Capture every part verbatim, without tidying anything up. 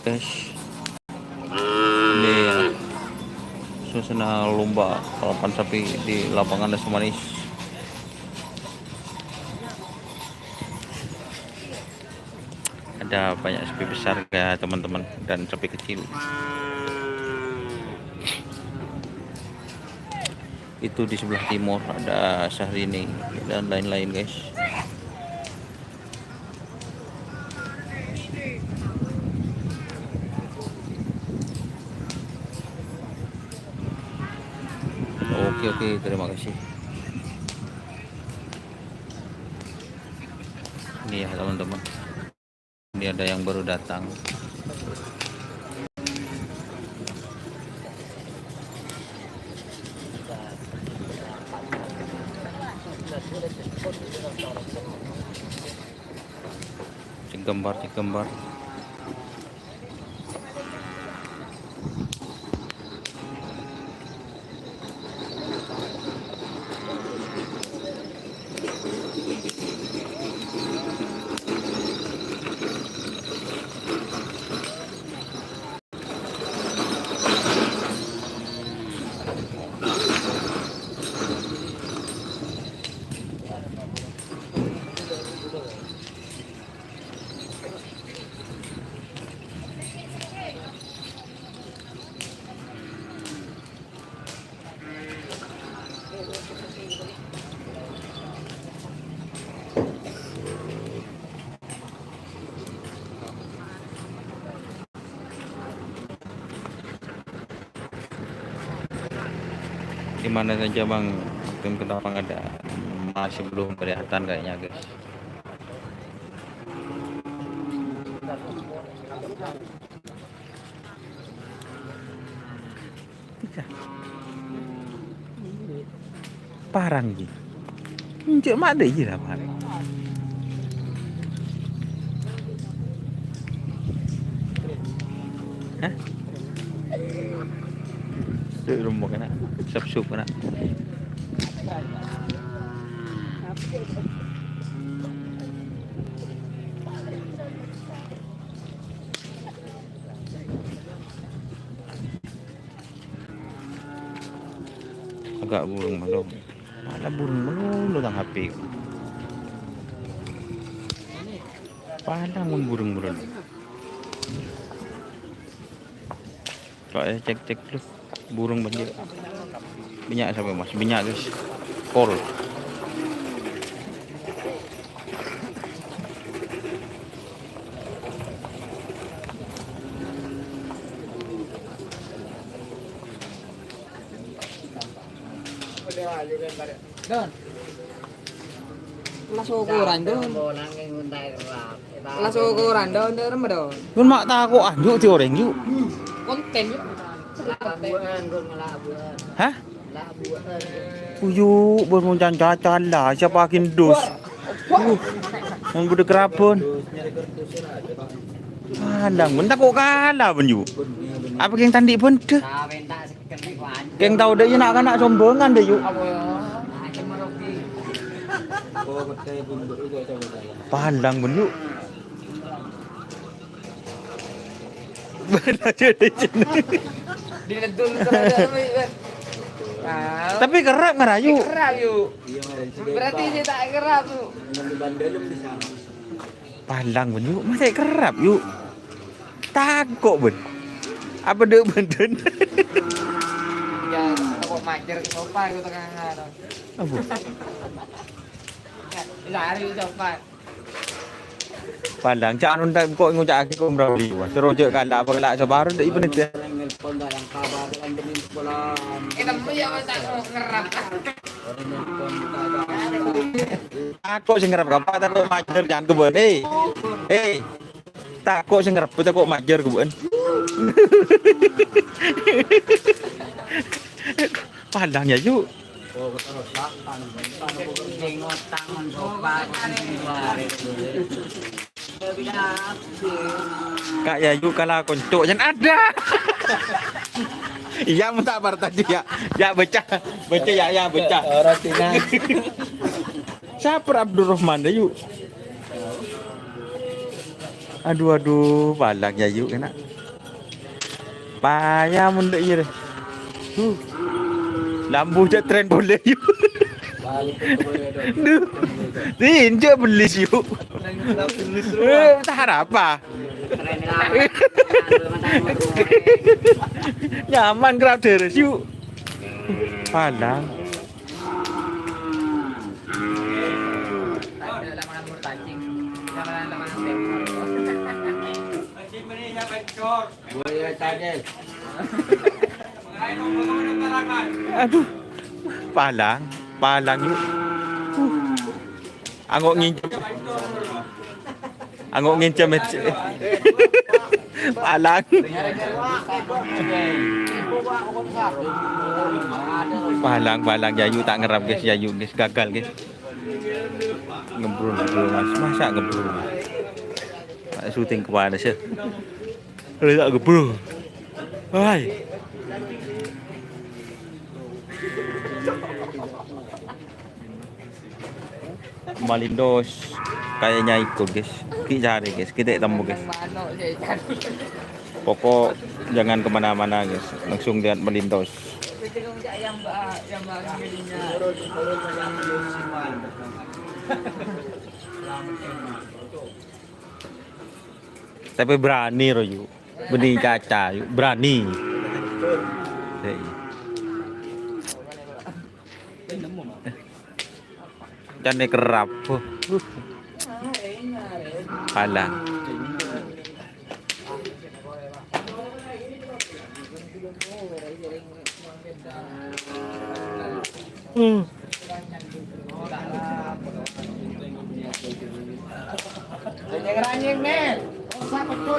Guys, ini ya, suasana lomba balapan sapi di lapangan Desa Manis. Ada banyak sapi besar ya, teman-teman, dan sapi kecil. Itu di sebelah timur ada Syahrini dan lain-lain, guys. Oke, oke, terima kasih. Ini ya, teman-teman. Ini ada yang baru datang. Cek gambar, cek gambar. Di mana saja, Bang? Tim Ketapang ada. Masih belum kelihatan kayaknya, guys. Parang ji. Enjek ma' dâ' iyâ la parang. Hah? Dâ' rombok kèna. Sop-sop kèna. Agak burung malolo. Mana burung malolo tang H P. Palang mon burung malolo. Kok ya, cek-cek dulu. Burung banjir. Minyak sampai, Mas? Minyak, guys. Kol. Don. Kelas ukuran, Don. Kelas ukuran, Don. Don, Don. Gun ma' tako' anjuk ti orèng, yuk. Konten, yuk. Hah? Uyu, bos mon can-cacan la, siapa gendus? Uh, mon budek rabon. Alang, mon tako' kala, bân, yu. Apa kèng tandhi' bhândhâ? Kèng tao dâ' iyâ na'-kana' sombongan dâ', yu. Palang, bân, yu. Bân aja dâ' jeneng. Diledun terus, kan? Tapi kerrap ngara, yu. Kerrap, yu. Berarti saya tak kerrap, yu. Palang, bân, yu. Masa kerrap, yu. Tako', bân. Apa dâ' bhândhâna? Ya, tako' majâr ka sofa, yu, tengah-tengah. Apa? Lari, sofa. Palang, ca'na ta' kok ngoca'aghi kok mrawali, wah. Terro jhâ' kala' apa kala' sabârâ dâ' ipèn itu. Tako' sè ngarep apa? Tako' majâr, jangan kebun. Eh, eh. Tako' sè ngarep, tako' majâr kebun. Palang ya, yuk. Kak Yayu kala konco' jân ada. Iyâ, mon ta' parlo tadi, yâ. Yâ, bâca. Bâca, yâ, yâ, bâca. Ora tina. Sapa Abdurrahman, Yayu? Adu, adu, palang, Yayu, kèna. Paya mon dâ' iyâ, rè. Huh. Lambu jhâ' trèn polè, Yu. Duh. Tinjâ bellis, Yu. Eh, ta' arapa. Nyaman kerap terus, Yu. Palang. Aduh. Palang, palang, Yu. Huh. Angok nginjam. Angok nginjam, eh. Palang. Palang, palang, Yayu ta' ngerap, guys, Yayu, guys, gagal, guys. Ngebrul, ngebrul, Mas. Masa ngebrul, Mas? Syuting kemana sih? Udah tak gebrek. Hai. Malindos kayaknya ikut, guys. Ki cari, guys. Kita ketemu, guys. Pokok jangan kemana-mana, guys. Langsung lihat Malindos. Tapè berani, ro, Yu. Bânnè kaca, Yu. Berani. Hei. Can èkerrap. Alah. Hmm.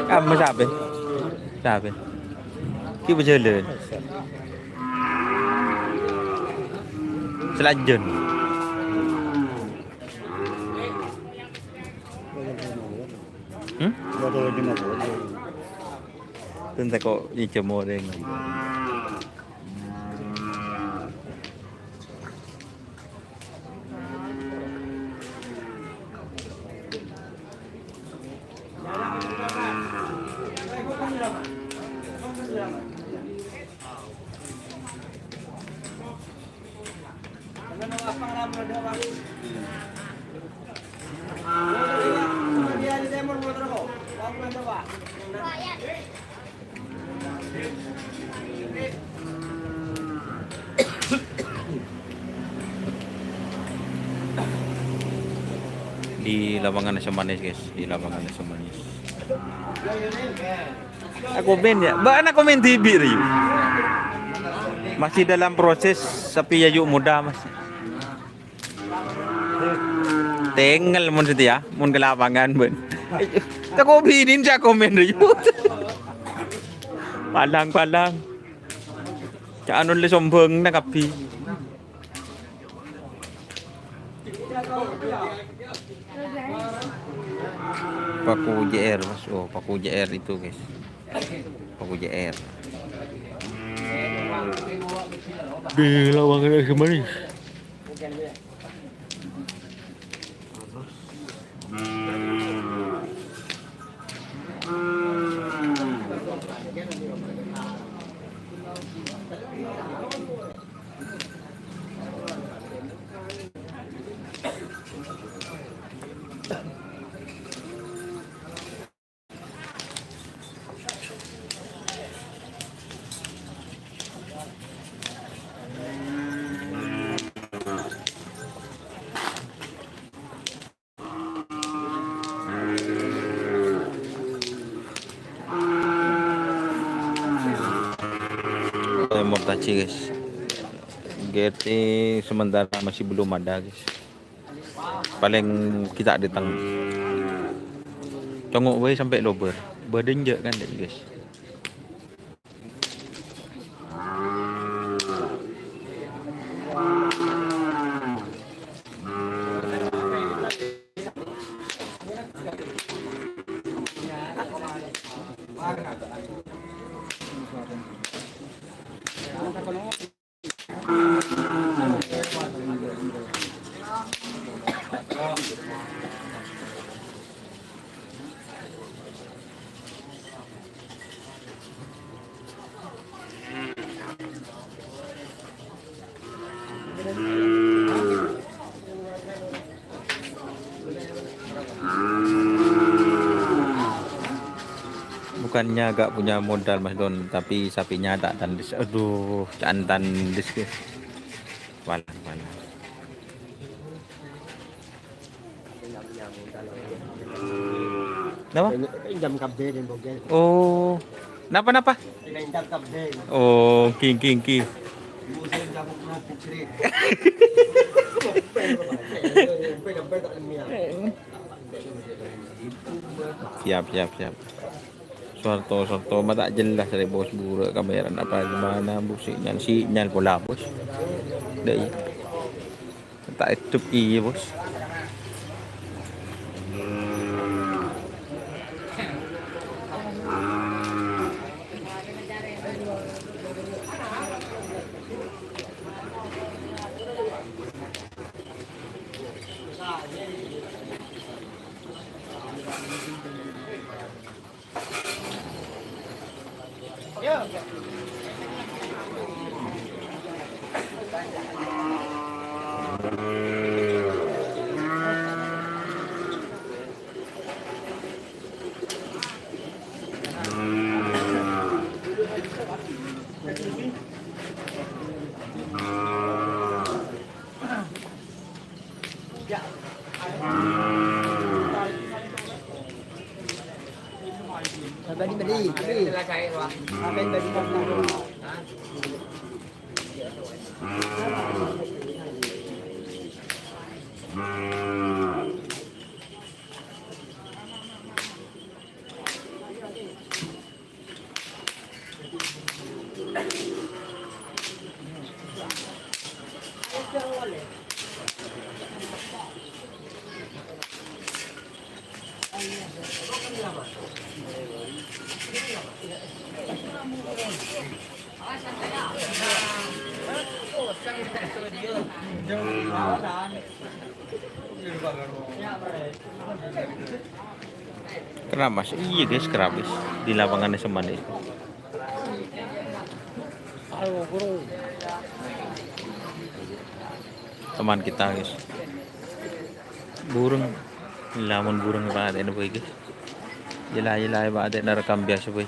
Kamu sabbhân? Sabbhân. Ki bhâjâlân. Sè lajân. Hmm? Tentang kok nyicem orang. Di lapangan Asam Manis, guys, di lapangan Asam Manis. Aku komen ya, Mbak, anak komen dibi', Yu. Masih dalam proses, tapi Yayu muda, Mas. Tengel mon setia, mon ke lapangan, ben. Tako binin cak komen, Yu. Palang, palang. Cak anu le sombong na kabbhi. Paku J R, Mas. Oh, Paku J R itu, guys. Paku J R. Di lapangan Asam Manis. Mortaji, guys. G T sementara masih belum ada, guys. Paling kita datang. Congok wae sampai lober. Badan je kan, guys. Bukannya nggak punya modal, Mas Don, tapi sapinya tak tandis. Aduh, jangan tandis, guys. Walah, walah. Napa? Pinjam kabeh ning bogel. Oh. Napa, napa? Pinjam kabeh. Oh, king, king, king. Musim jamu kerupuk sri. Siap, siap, siap. Sarto, sarto, ma' ta' jelas rè, Bos, burâ' kamera apa gimana, Bu, sinyal, sinyal pola, Bos. Dâ' iyâ. Ta' hidup iyâ, Bos. Bâli, bâli, bâli. Bâli, bâli, bâli. Keramas, iyâ, guys, keramas di lapangan sè manè. Teman kita, guys. Burung. Lamon burung patèna bhâi, guys. Yella, yella, patèna rekam biasa bhâi.